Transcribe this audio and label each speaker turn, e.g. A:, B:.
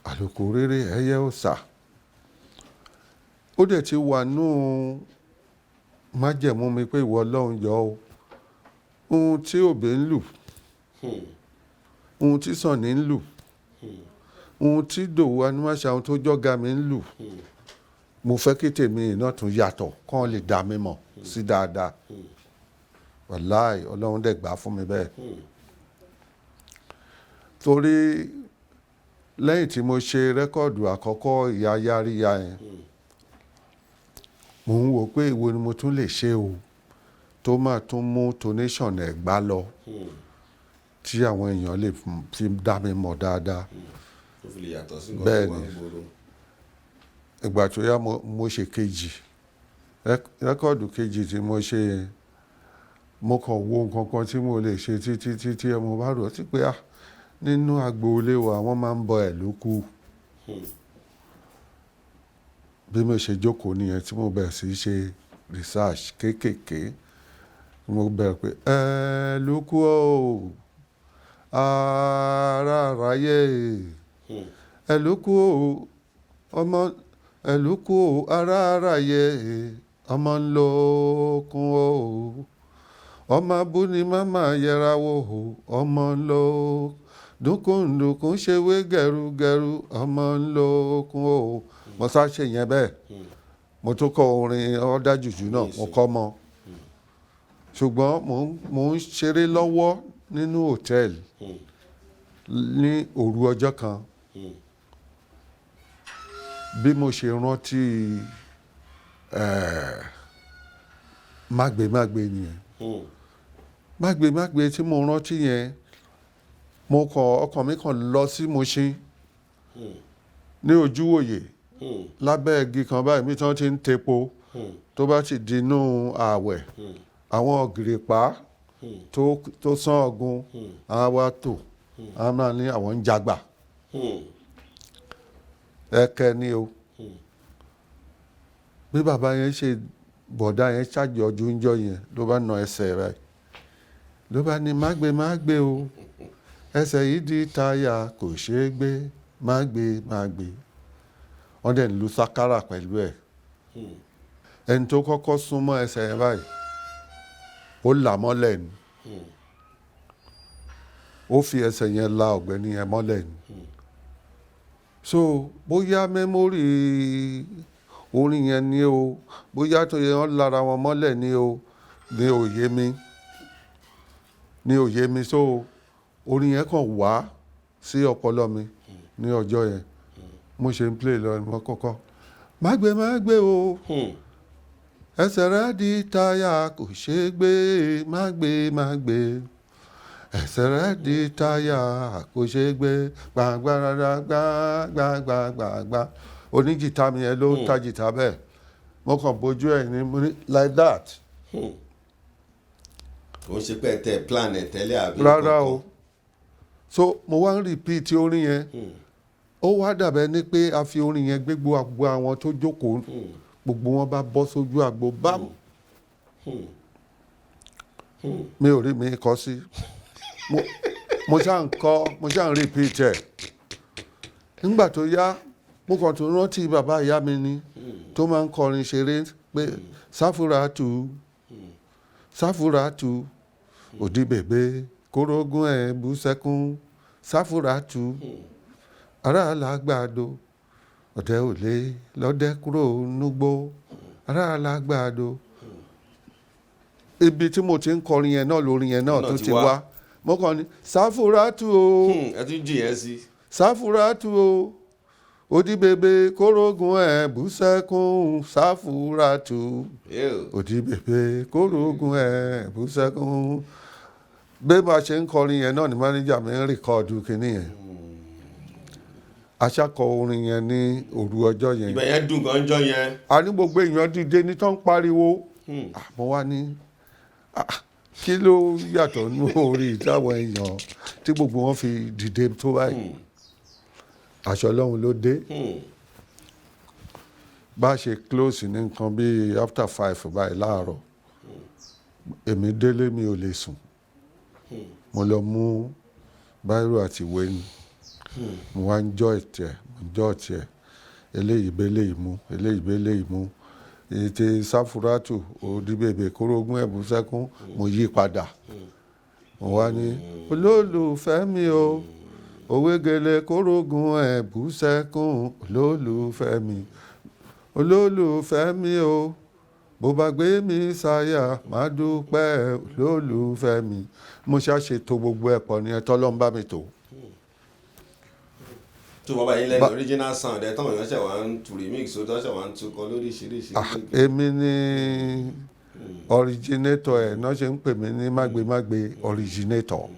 A: Àlùkò rere ẹyẹ òòṣà, ó dẹ̀ ti wà nù májẹ̀mú mi pé ìwọ Ọlọ́run yọ o, ohun tí Obey ń lù, ohun tí Sunny ń lù, ohun tí Dòwú Animasaun tó jọ́ga mi ń lù, mo fẹ́ kí tèmi náà tún yàtọ̀, kán lè dá mi mọ̀ sí dáadáa. Wàláì, Ọlọ́run dẹ̀ gbà fún mi bẹ́ẹ̀, torí lẹ́yìn tí mo ṣe record àkọ́kọ́, Ìyá Yáríyá yẹn, mo ń wò pé ìwo ni mo tún lè ṣe o tó máa tún mú tonation Ẹ̀gbá lọ, tí àwọn èèyàn lè fi dá mi mọ̀ dáadáa.
B: Tó fi lè yàtọ̀ sí nǹkan
A: Bẹ́ẹ̀
B: tó wà
A: ni.
B: ń gbòòrò.
A: Ìgbà tó yá, mo ṣe kejì, record kejì tí mo ṣe yẹn, mo kàn wo nǹkan kan tí mo lè ṣe títí títí, mo bá rò ó sí pé, ah, nínú agboolé wa, wọ́n máa ń bọ ẹ̀lúkú. Bí mo ṣe jókòó nìyẹn tí mo bẹ̀rẹ̀ sí í ṣe research kéékèèké. Mo bẹ̀rẹ̀ pé ẹ̀lúkú o, ara ráyè, ẹ̀lúkú o, ọmọ ẹ̀lúkú o, ara ráyè, ọmọ ń lo okun o, ọmọ abúni máma yẹra wò o, ọmọ ń lo dúkùndùkùn ṣe wé gẹrugẹru, ọmọ ń lo okun o. Mo sá ṣe yẹn bẹ́ẹ̀. Mo tún kọ orin ọ̀dà jùjú náà, mo kọ́ mọ́. Ṣùgbọ́n mò ń ṣeré lọ́wọ́ nínú hòtẹ́ẹ̀lì ní òru ọjọ́ kan. Bí mo ṣe rántí mágbémágbé nìyẹn. Mágbémágbé tí mo rántí yẹn, mo kàn, ọkàn mi kàn lọ sí Mushin ní ojúwòye, lábẹ́ igi kan báyìí bí tí wọ́n ti ń tepo. Tó bá ti dinú ààwẹ̀, àwọn ògìrìpá tó sán ọ̀gùn àwọn wa tò, àwọn máa ní àwọn ń jagbà ẹ̀kẹ́ ni o. Bí bàbá yẹn ṣe, bọ̀dá yẹn ṣàjọjú ńjọ́ yẹn, ló bá na ẹsẹ̀ rẹ̀, ló bá ní, "Má gbé, má gbé o, ẹsẹ̀ yìí di táyà, kò ṣeé gbé, má gbé, má gbé." Wọ́n dẹ̀ ń lu sákárà pẹ̀lú ẹ̀. Ẹni tó kọ́kọ́ súnmọ́ ẹsẹ̀ yẹn báyìí, ó là mọ́lẹ̀ ni. Ó fi ẹsẹ̀ yẹn la ọ̀gbẹ́ni yẹn mọ́lẹ̀ ni. So bóyá memory orin yẹn ni o, bóyá tó yẹ wọ́n lára wọn mọ́lẹ̀ ni o, ní òye mi, ní òye mi. So orin yẹn kàn wá sí ọpọlọ mi ní ọjọ́ yẹn. Mo ṣe ń play lọ, mo kọ́kọ́ má gbé, má gbé o, ẹsẹ̀ rẹ̀ di táyà, kò ṣeé gbé, má gbé, má gbé, ẹsẹ̀ rẹ̀ di táyà, kò ṣeé gbé, gbàngbàràrà gbàngbàngbàngbà. Oníjìtá mi yẹn ló ta jìtá bẹ́ẹ̀. Mo kàn bójú ẹ̀ ní, mo ní, "Like that."
B: Kò ń ṣe pé ẹ tẹ plan ẹ tẹ́lẹ̀ àbí?
A: Rárá o. So mo wá ń repeat orin yẹn. Ó wá dàbẹ́ ní pé a fi orin yẹn gbé gbogbo àwọn tó jókòó, gbogbo wọn bá bọ́ sójú àgbo bám. Mi ò rí mi kọ sí. Mo ṣáà ń kọ, mo ṣáà ń repeat ẹ̀. Nígbà tó yá, mo kàn tún rántí bàbá ìyá mi ni tó máa ń kọrin ṣeré pé, "Sáfúrátù, Sáfúrátù, òdì bèbè kórógún ẹ̀ bú sẹ́kún, Sáfúrátù, ará làgbàdo, ọ̀dẹ ò lè lọ́dẹ kúrò núgbó, ará làgbàdo." Ibi tí mo ti ń kọrin yẹn náà, lórin yẹn náà
B: Náà
A: tó
B: ti
A: ti
B: wá.
A: wá. Mo kàn ní, "Sáfúrátù o,
B: Ẹ tún jì yẹn sí.
A: Sáfúrátù o, òdì bèbè kórógùn ẹ̀ bú sẹ́kún, Sáfúrátù, òdì bèbè kórógùn ẹ̀ bú sẹ́kún." Bí bá ṣe ń kọrin yẹn náà ni mánéjà mi ń record kínní yẹn. Aṣákọ orin yẹn ní òru ọjọ́ yẹn.
B: Ibẹ̀ yẹn dùn gan jọ yẹn.
A: A ní gbogbo èèyàn dìde ní tó ń pariwo. Ah, mo wá ní, ah, Kí ló yàtọ̀ nínú orí táwọn èèyàn tí gbogbo wọn fi dìde tó báyìí? Àṣọ Ọlọ́run ló dé. Bá a ṣe close ní nǹkan bíi after 5 báyìí láàárọ̀, èmi délé, mi ò lè sùn. Mo lọ mú biro àti ìwé ni, mo wá ń jọ́ ẹ̀tẹ̀, mo ń jọ́ ẹ̀tẹ̀, eléyìí bẹ́ eléyìí mú, eléyìí bẹ́ eléyìí mú. Ètè Sáfúrátù òdìbèbè kórógún ẹ̀bùn sẹ́kún, mo yí padà, mo wá ní olólùfẹ́ mi o, òwégele kórógún ẹ̀bùn sẹ́kún, olólùfẹ́ mi, olólùfẹ́ mi o, bó bá gbé mi sáyà, má dúpẹ́, olólùfẹ́ mi. Mo ṣàṣètò gbogbo ẹ̀pọ̀ ni ẹ̀ tọ́lọ́ ń bá mi tò.
B: Tó bàbá yín lẹ́nu original sound ẹ̀ táwọn èèyàn ṣẹ̀ wá ń tu remix ó tó ṣẹ̀ wá ń tu kọ lóríṣiríṣi.
A: Ah, èmi ni originator ẹ̀ náà ṣe ń pè mí ní mágbémágbé originator.